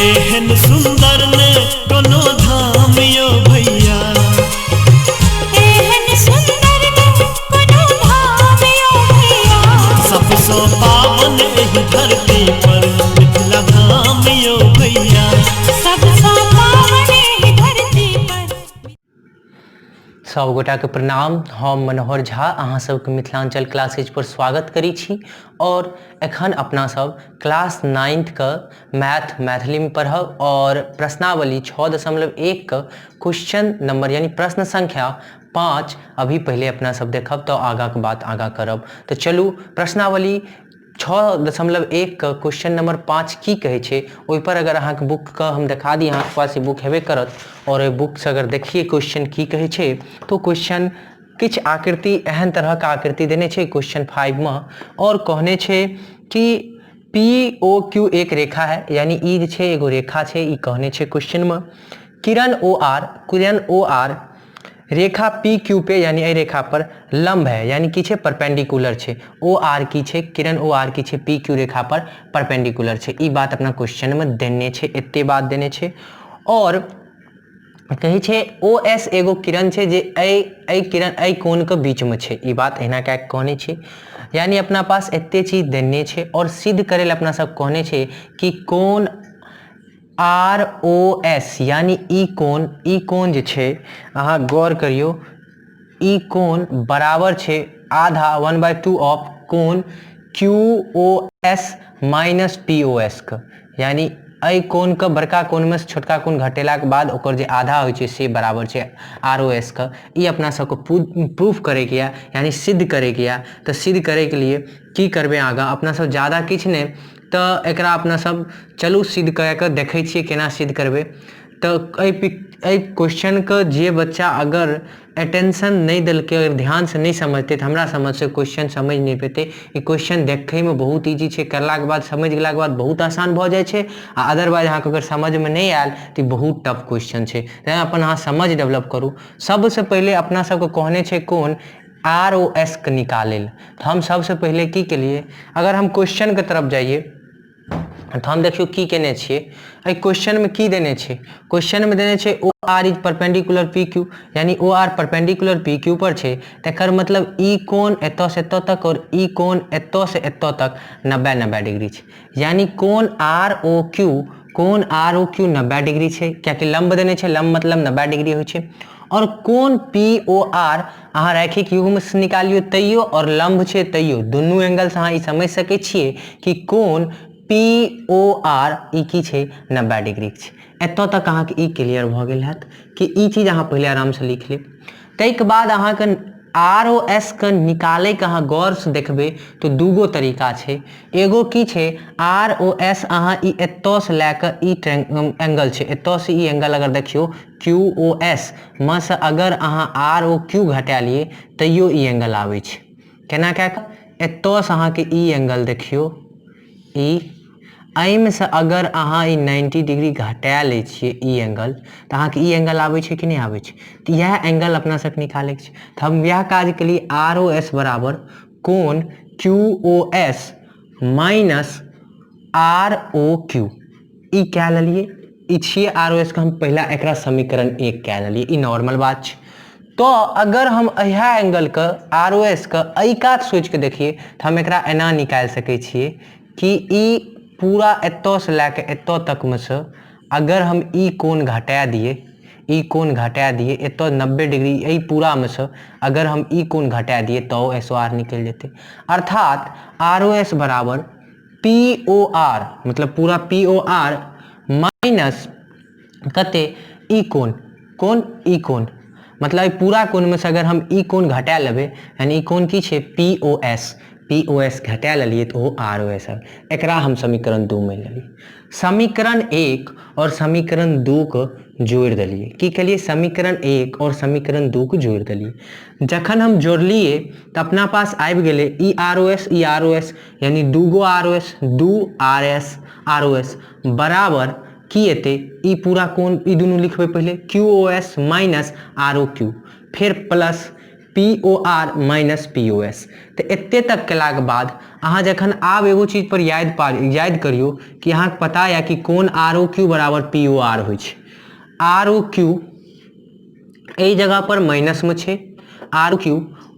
एहन सुंदर ने कोनो धाम यो भैया। एहन सुंदर ने कोनो धाम यो भैया। सबसँ पावन एहि धरती पर मिथिला धाम यो भैया। सबसँ पावन एहि धरती पर। सब गोटाके प्रणाम। हम मनोहर झा अहाँ सबके मिथिलांचल क्लासेज पर स्वागत करै छी और एखन अपना सब क्लास नाइन्थके मैथ मैथिलीमे पढ़ब और प्रश्नावली 6.1 के क्वेश्चन नंबर यानी प्रश्न संख्या 5 अभी पहले अपना सब देखब तो आगाँ के बात आगाँ करब। तो चलू प्रश्नावली 6.1 के क्वेश्चन नंबर 5 की कहै छै ओहि पर अगर अहाँके बुक के हम देखा दी, अहाँके पास ई बुक हेबे करत और ओहि बुक से अगर देखिए क्वेश्चन की कहै छै तो क्वेश्चन किछु आकृति एहन तरहक आकृति देने छै क्वेश्चन 5 में और कहने छै कि पी ओ क्यू एक रेखा है, यानी ई जे छै एगो रेखा छै, ई कहने छै क्वेश्चन में। किरण ओ आर, किरण ओ आर रेखा पी क्यू पे यानी एहि रेखा पर लंब है, यानी की छै परपेंडिकुलर छै। ओ आर की छै, किरण ओ आर की छै पी क्यू रेखा पर परपेंडिकुलर छै। ई बात अपना क्वेश्चन में देने छै, एते बात देने छै। और कहै छै ओ एस एगो किरण छै जे एहि किरण एहि कोण के बीच में छै, ई बात एना कए कऽ कहने छै। यानी अपना पास एते चीज देने छै और सिद्ध करै लए अपना सब कहने छै कि कोण आर ओ एस यानी ई कोण, ई कोण जे छै अहाँ गौर करियौ, ई कोण बराबर छै आधा 1/2 ऑफ कोण Q O S minus P O S के, यानी एहि कोणके बड़का कोणमे से छोटका कोण घटेलाके बाद ओकर जे आधा होइ छै से बराबर छै आर ओ एस के। ई अपना सबके प्रूफ करैके यऽ, यानी सिद्ध करैके यऽ। तऽ सिद्ध करैके लिए की करबै आगाँ अपना सब ज्यादा किछु नहि, तऽ एकरा अपना सब चलू सिद्ध कए कऽ देखै छियै केना सिद्ध करबै। तऽ एहि क्वेश्चनके जे बच्चा अगर अटेंशन नहि देलकै, अगर ध्यानसँ नहि समझतै तऽ हमरा समझसँ क्वेश्चन समझि नहि पेतै। ई क्वेश्चन देखैमे बहुत ईजी छै, करलाके बाद समझि गेलाके बाद बहुत आसान भऽ जाइ छै, आ अदरवाइज अहाँके अगर समझमे नहि आयल तऽ ई बहुत टफ क्वेश्चन छै। तैँ अपन अहाँ समझ डेवलप करू। सबसँ पहिले अपना सबके कहने छै कोन आर ओ एस के निकालै लए। तऽ हम सबसँ पहिले की केलियै, अगर हम क्वेश्चनके तरफ जाइए तऽ हम देखियौ की केने छियै। एहि क्वेश्चनमे की देने छै, क्वेश्चनमे देने छै O R is perpendicular P Q, यानी O R perpendicular P Q पर छै। तकर मतलब ई कोण एतऽ से एतऽ तक और ई कोण एतऽ से एतऽ तक 90 डिग्री छै, यानी कोण आर ओ क्यू, कोण आर ओ क्यू 90 डिग्री छै, कियाकि लंब देने छै, लंब मतलब 90 डिग्री होइ छै। और कोण पी ओ आर अहाँ रैखिक युग्म से निकालियौ तैयो और लंब छै तैयो, दुनू एंगल से अहाँ ई समझि सकै छियै कि कोण पी ओ आर ई की छै 90 डिग्री छै। एतऽ तक अहाँके ई क्लियर भऽ गेल हैत कि ई चीज अहाँ पहिले आरामसँ लिख लेब। ताहिके बाद अहाँके आर ओ एस के निकालैके अहाँ गौरसँ देखबै तऽ दूगो तरीका छै। एगो की छै, आर ओ एस अहाँ ई एतऽसँ लए कऽ ई एंगल छै, एतऽसँ ई एंगल अगर देखियौ क्यू ओ एस मे से अगर अहाँ आर ओ क्यू घटा लियै तैयो ई एंगल आबै छै। केना कए कऽ, एतऽसँ अहाँके ई एंगल देखियौ, ई एहिमे से अगर अहाँ ई 90 डिग्री घटा लै छियै ई एंगल, तऽ अहाँके ई एंगल आबै छै कि नहि आबै छै। तऽ इएह एंगल अपना सबके निकालैके छै। तऽ हम इएह काज केलियै, आर ओ एस बराबर कोण Q O S minus R O Q ई कए लेलियै। ई छियै आर ओ एस के, हम पहिला एकरा समीकरण 1 कए लेलियै, ई नॉर्मल बात छै। तऽ अगर हम इएह एंगलके आर ओ एस के एहि कात सोचिके देखियै तऽ हम एकरा एना निकालि सकै छियै कि ई पूरा एतऽसँ लए कऽ एतऽ तकमे सँ अगर हम ई कोण घटा दियै, ई कोण घटा दियै एतऽ 90 डिग्री, एहि पूरामे सँ अगर हम ई कोण घटा दियै तऽ ओ एस ओ आर निकलि जेतै। अर्थात आर ओ एस बराबर पी ओ आर, मतलब पूरा पी ओ आर माइनस कते ई कोण, कोण ई कोण, मतलब एहि पूरा कोणमे सँ अगर हम ई कोण घटा लेबै, यानी ई कोण की छै P O S, P O S घटा लेलियै तऽ ओहो आर ओ एस आयल। एकरा हम समीकरण 2 मानि लेलियै। समीकरण 1 और समीकरण 2 के जोड़ि देलियै। की केलियै, समीकरण 1 और समीकरण 2 के जोड़ि देलियै। जखन हम जोड़लियै तऽ अपना पास आबि गेलै E R O S, E R O S, यानी दूगो आर ओ एस, दू R S, R O S बराबर की एतै ई पूरा कोण, ई दुनू लिखबै पहिले Q O S minus R O Q, फेर plus P O R minus P O S. तऽ एते तक केलाके बाद अहाँ जखन आब एगो चीज पर याद पा याद करियौ कि अहाँके पता यऽ कि कोन आर ओ क्यू बराबर पी ओ आर होइ छै। आर ओ क्यू एहि जगह पर माइनस में छै, आर क्यू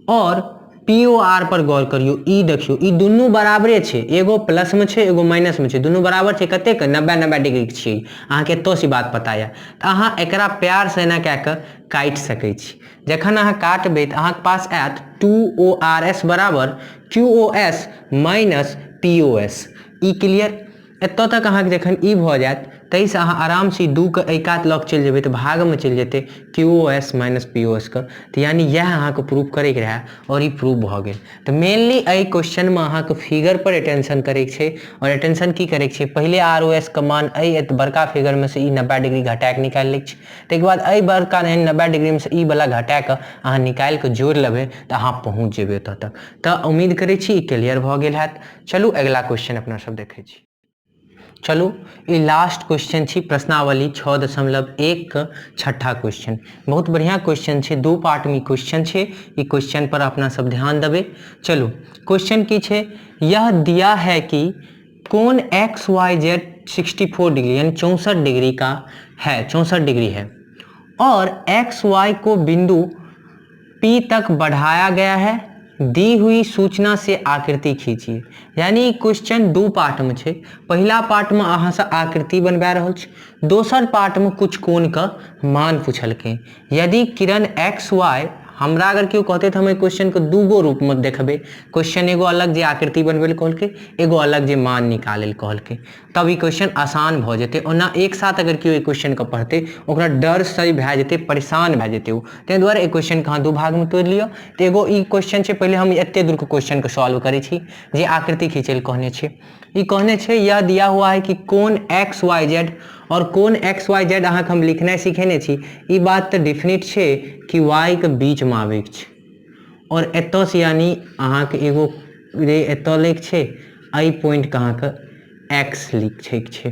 और पी ओ आर पर गौर करियौ, ई देखियौ ई दुनू बराबरे छै, एगो प्लस में छै एगो माइनस में छै, दुनू बराबर छै कतेक 90 90 डिग्री के छै। अहाँके एतऽ से बात पता यऽ, तऽ अहाँ एकरा प्यार से एना कए कऽ काटि सकै छी। जखन अहाँ काटबै तऽ अहाँके पास आयत टू ओ आर एस बराबर Q O S minus P O S. ई क्लियर? एतऽ तक अहाँके जखन ई भऽ जायत ताहिसँ अहाँ आरामसँ ई दूके एहि कात लऽ कऽ चलि जेबै तऽ भागमे चलि जेतै Q O S minus P O S के। तऽ यानी इएह अहाँके प्रूफ करैके रहए आओर ई प्रूफ भऽ गेल। तऽ मेनली एहि क्वेश्चनमे अहाँके फिगर पर अटेंशन करैके छै, आओर अटेंशन की करैके छै, पहिले आर ओ एस के मान एहि बड़का फिगरमे से ई 90 डिग्री घटाके निकालि लैके छै, ताहिके बाद एहि बड़का 90 डिग्रीमे से ई वला घटाके अहाँ निकालिके जोड़ि लेबै तऽ अहाँ पहुँच जेबै ओतऽ तक। तऽ उम्मीद करै छी ई क्लियर भऽ गेल हैत। चलू अगिला क्वेश्चन अपना सब देखै छी। चलू ई लास्ट क्वेश्चन छी प्रश्नावली 6.1 के छठा क्वेश्चन। बहुत बढ़िया क्वेश्चन छै, दू पार्ट में क्वेश्चन छै, ई क्वेश्चन पर अपना सब ध्यान देबै। चलू क्वेश्चन की छै, यह दिया है कि कोण एक्स वाई जेड 64 डिग्री यानी 64 डिग्री का है, 64 डिग्री है और एक्स वाई को बिंदु पी तक बढ़ाया गया है, दी हुई सूचना से आकृति खींचिए। यानी क्वेश्चन दू पार्ट में छै, पहिला पार्ट में अहाँ से आकृति बनबा रहल छै, दोसर पार्ट में कुछ कोण के मान पूछलकै। यदि किरण एक्स वाई, हमरा अगर केओ कहते तऽ हम एहि क्वेश्चन के दूगो रूप में देखबै, क्वेश्चन एगो अलग जे आकृति बनबै लए कहलकै, एगो अलग जे मान निकालै लए कहलकै, तब ई क्वेश्चन आसान भऽ जेतै। ओना एक साथ अगर केओ एहि क्वेश्चन के पढ़तै ओकरा डर सही भए जेतै, परेशान भए जेतै ओ, ताहि दुआरे एहि क्वेश्चन के अहाँ दू भागमे तोड़ि लिअ। तऽ एगो ई क्वेश्चन छै, पहिले हम एते दूरके क्वेश्चन के सॉल्व करै छी जे आकृति खींचै लए कहने छै। ई कहने छै यह दिया हुआ है कि कोण एक्स वाई जेड, और कोण एक्स वाई जेड अहाँके हम लिखनाइ सिखेने छी, ई बात तऽ डिफिनिट छै कि वाई के बीचमे आबैके छै, और एतऽसँ यानी अहाँके एगो रे एतऽ लैके छै, एहि पॉइंटके अहाँके एक्स लिखैके छै,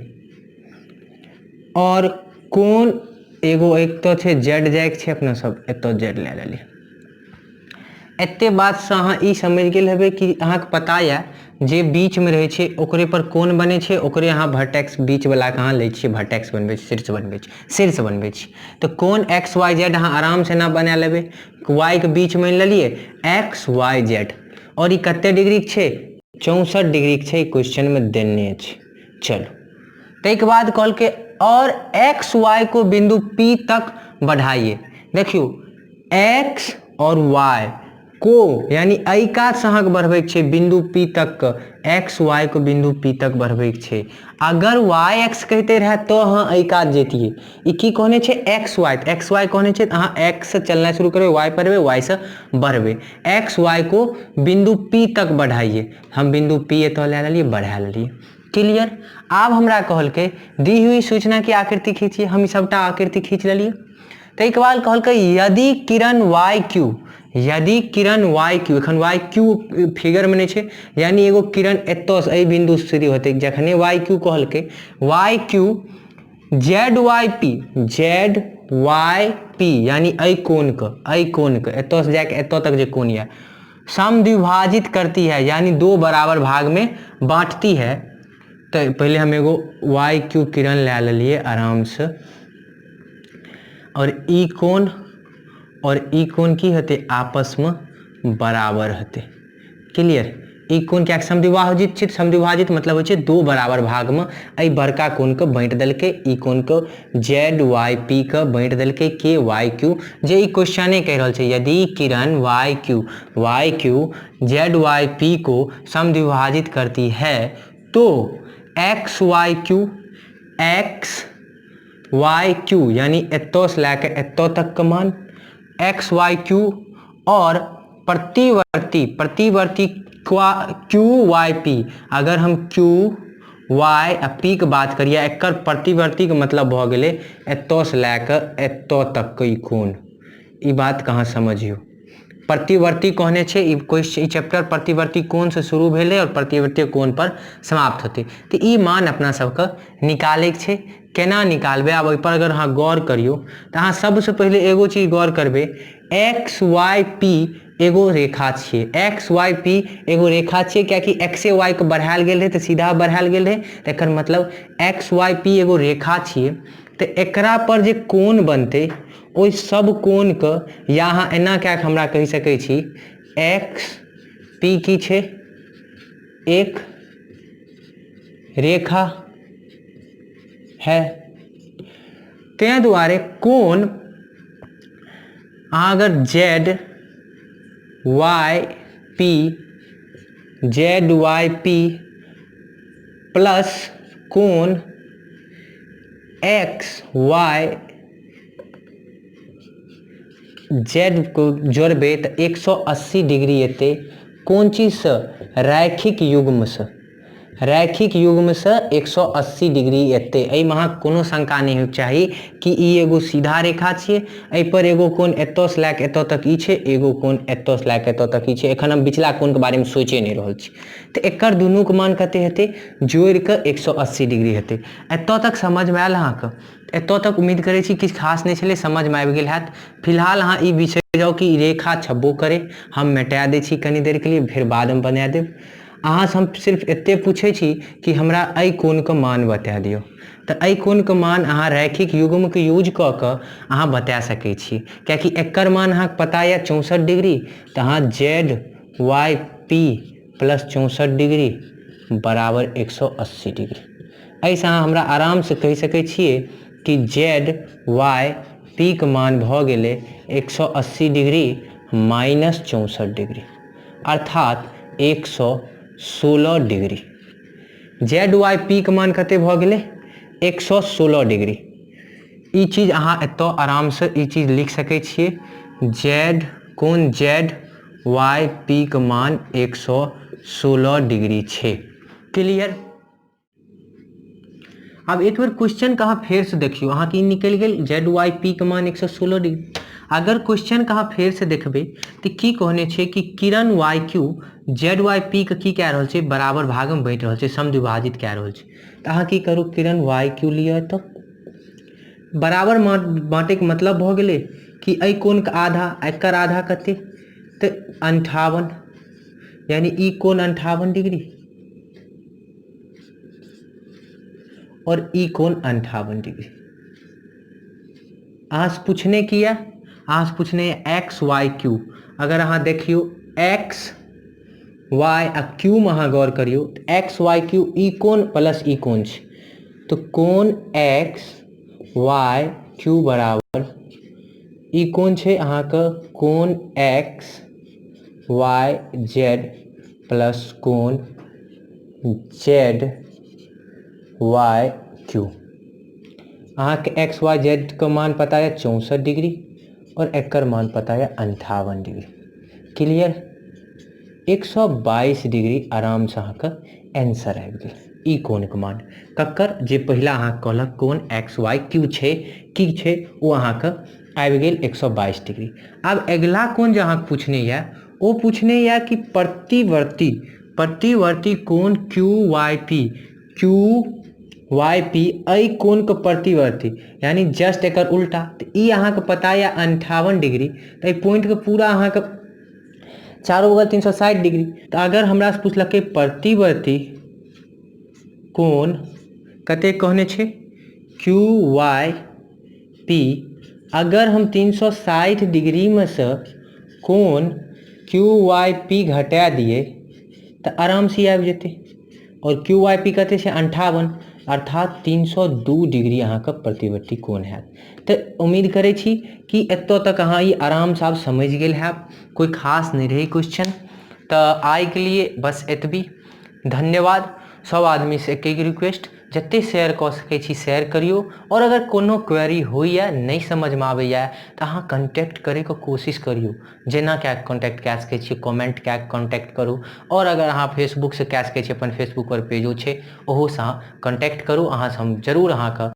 और कोण एगो एक तऽ छै जेड जाइके छै, अपना सब एतऽ जेड लए लेलियै। एते बातसँ अहाँ ई समझि गेल हेबै कि अहाँके पता यऽ जे बीचमे रहै छै ओकरे पर कोण बनै छै, ओकरे अहाँ भर्टेक्स बीचवलाके अहाँ लै छियै, भर्टेक्स बनबै छी, शीर्ष बनबै छी, शीर्ष बनबै छी। तऽ कोण एक्स वाई जेड अहाँ आरामसँ एना बना लेबै, वाई के बीच मानि लेलियै एक्स वाई जेड, और ई कते डिग्रीके छै, 64 डिग्रीके छै, क्वेश्चनमे देने छै। चलू ताहिके बाद कहलकै और एक्स वाई को बिंदु पी तक बढ़ाइए। देखियौ एक्स और वाई को यानी एहि कातसँ अहाँके बढ़बैके छै बिंदु पी तक के, एक्स वाई को बिंदु पी तक बढ़बैके छै। अगर वाई एक्स कहिते रहए तऽ अहाँ एहि कात जैतियै, ई की कहने छै एक्स वाई, तऽ एक्स वाई कहने छै तऽ अहाँ एक्स से चलनाइ शुरू करबै, वाई पर एबै, वाई से बढ़बै, एक्स वाई को बिंदु पी तक बढ़ाइए। हम बिंदु पी एतऽ लए लेलियै, बढ़ा लेलियै। क्लियर? आब हमरा कहलकै दी हुई सूचना की आकृति खींचिए, हम ई सबटा आकृति खींच लेलियै। ताहिके बाद कहलकै यदि किरण वाई क्यू, यदि किरण वाई क्यू, एखन वाई क्यू फिगरमे नहि छै, यानी एगो किरण एतऽसँ एहि बिन्दुसँ शुरू हेतै, जखने वाई क्यू कहलकै Y Q Z Y P, Z Y P यानी एहि कोणके, एहि कोणके एतऽसँ जाके एतऽ तक जे कोण यऽ समद्विभाजित करती है, यानी दो बराबर भाग में बांटती है। तऽ पहिले हम एगो वाई क्यू किरण लए लेलियै आरामसँ, और ई कोण और ई कोण की हेतै आपसमे बराबर हेतै। क्लियर? ई कोण किएक समद्विभाजित छै, समद्विभाजित मतलब होइ छै दो बराबर भागमे एहि बड़का कोणके बाँटि देलकै, ई कोणके जेड वाई पी के बाँटि देलकै के वाई क्यू, जे ई क्वेश्चने कहि रहल छै यदि किरण Y Q, Y Q Z Y P को समद्विभाजित करती है तो X Y Q, X Y Q यानी एतऽसँ लए कऽ एतऽ तकके मान एक्स वाई क्यू और प्रतिवर्ती, प्रतिवर्ती क्यू वाई पी, अगर हम क्यू वाई आ पी के बात करिए एकर प्रतिवर्ती के मतलब भऽ गेलै एतऽसँ लए कऽ एतऽ तकके ई कोण। ई बात कहाँ समझियौ। प्रतिवर्ती कहने छै। ई क्वेश्चन, ई चैप्टर प्रतिवर्ती कोणसँ शुरू भेलै आओर प्रतिवर्ती कोण पर समाप्त होतै। तऽ ई मान अपना सबके निकालैके छै। केना निकालबै? आब ओहिपर अगर अहाँ गौर करियौ तऽ अहाँ सबसँ पहिले एगो चीज गौर करबै, एक्स वाई पी एगो रेखा छियै। एक्स वाई पी एगो रेखा छियै, कियाकि एक्से वाई के बढ़ायल गेल रहै तऽ सीधा बढ़ायल गेल रहै, तऽ एकर मतलब एक्स वाई पी एगो रेखा छियै। तऽ एकरा पर जे कोण बनतै ओहि सब कोणके, या अहाँ एना कए कऽ हमरा कहि सकै छी, एक्स पी की छै? एक रेखा है। ताहि दुआरे कोण अहाँ अगर Z Y P, Z Y P plus कोण एक्स वाई जेड को जोड़बै तऽ 180 डिग्री एतै। कोन चीजसँ? रैखिक युग्मसँ। रैखिक युग्मसँ 180 डिग्री एतै। एहिमे अहाँके कोनो शंका नहि होइके चाही कि ई एगो सीधा रेखा छियै, एहिपर एगो कोण एतऽसँ लए कऽ एतऽ तक ई छै, एगो कोण एतऽसँ लए कऽ एतऽ तक ई छै। एखन हम बिचला कोणके बारेमे सोचि नहि रहल छी। तऽ एकर दुनूके मान कते हेतै? जोड़ि कऽ 180 डिग्री हेतै। एतऽ तक समझमे आयल अहाँके? एतऽ तक उम्मीद करै छी किछु खास नहि छलै, समझमे आबि गेल हैत। फिलहाल अहाँ ई बिसरि जाउ कि ई रेखा छब्बो करै, हम मेटा दै छी कनी देरके लिए, फेर बादमे बना देब। अहाँसँ हम सिर्फ एते पूछै छी कि हमरा एहि कोणके मान बता दियौ। तऽ एहि कोणके मान अहाँ रैखिक युग्मके यूज कऽ कऽ अहाँ बता सकै छी, कियाकि एकर मान अहाँके पता यऽ 64 डिग्री, तऽ अहाँ जेड वाई पी प्लस 64 डिग्री बराबर 180 डिग्री। एहिसँ अहाँ हमरा आरामसँ कहि सकै छियै कि जेड वाई पी के मान भऽ गेलै 180 डिग्री माइनस 64 डिग्री, अर्थात 116 डिग्री। जेड वाई पी के मान कते भऽ गेलै? 116 डिग्री। ई चीज अहाँ एतऽ आरामसँ ई चीज लिख सकै छियै, जेड कोण जेड वाई पी के मान 116 डिग्री छै। क्लियर? आब एक बेर क्वेश्चन के अहाँ फेरसँ देखियौ। अहाँके ई निकलि गेल जेड वाई पी के मान 116 डिग्री। अगर क्वेश्चन के अहाँ फेरसँ देखबै तऽ की कहने छै कि किरण वाई क्यू जेड वाई पी के की कए रहल छै? बराबर भागमे बाँटि रहल छै, समद्विभाजित कए रहल छै। तऽ अहाँ की करू? किरण वाई क्यू लिअ। एतऽ बराबर बाँटैके मतलब भऽ गेलै कि एहि कोणके आधा, एकर आधा कते? तऽ 58, यानी ई कोण 58 डिग्री और ई कोण 58 डिग्री। अहाँसँ पूछने की यऽ? अहाँसँ पूछने एक्स वाई क्यू। अगर अहाँ देखियौ एक्स वाई आ क्यू मे अहाँ गौर करियौ तऽ एक्स वाई क्यू ई कोण प्लस ई कोण छै, तऽ कोण एक्स वाई क्यू बराबर ई कोण छै अहाँके कोण एक्स वाई जेड प्लस कोण जेड वाई क्यू। अहाँके एक्स वाई जेड के मान पता यऽ 64 डिग्री और एकर मान पता यऽ 58 डिग्री। क्लियर? 122 डिग्री आरामसँ अहाँके आंसर आबि गेल। ई कोणके मान ककर? जे पहिला अहाँके कहलक कोण एक्स वाई क्यू छै की छै, ओ अहाँके आबि गेल 122 डिग्री। आब अगिला कोण जे अहाँके पूछने यऽ, ओ पूछने यऽ कि प्रतिवर्ती कोण Q Y P, Q Y P एहि कोणके प्रतिवर्ती, यानी जस्ट एकर उल्टा। तऽ ई अहाँके पता यऽ 58 डिग्री, तऽ एहि पॉइंटके पूरा अहाँके चारू बगल 360 डिग्री। तऽ अगर हमरासँ पुछलकै प्रतिवर्ती कोण कतेक कहने छै? क्यू वाई पी। अगर हम 360 डिग्रीमे सँ कोण क्यू वाई पी घटा दियै तऽ आरामसँ आबि जेतै। आओर क्यू वाई पी कते छै? 58, अर्थात 302 डिग्री अहाँके प्रतिवर्ती कोण हैत। तऽ उम्मीद करै छी कि एतऽ तक अहाँ ई आरामसँ आब समझि गेल हैब। कोइ खास नहि रहै क्वेश्चन। तऽ आइके लिए बस एतबी। धन्यवाद। सब आदमीसँ एके रिक्वेस्ट, जते शेयर कऽ सकै छी शेयर करियौ, आओर अगर कोनो क्वेरी होइए, नहि समझमे आबैए, तऽ अहाँ कॉन्टैक्ट करैके कोशिश करियौ। जेना कए कऽ कॉन्टैक्ट कए सकै छी? कमेंट कए कऽ कॉन्टैक्ट करू, आओर अगर अहाँ फेसबुकसँ कए सकै छी, अपन फेसबुकपर पेजो छै, ओहोसँ अहाँ कॉन्टैक्ट करू। अहाँसँ हम जरूर अहाँके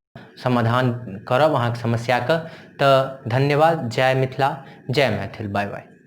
समाधान करब अहाँके समस्याके। तऽ धन्यवाद। जय मिथिला, जय मैथिल। Bye bye.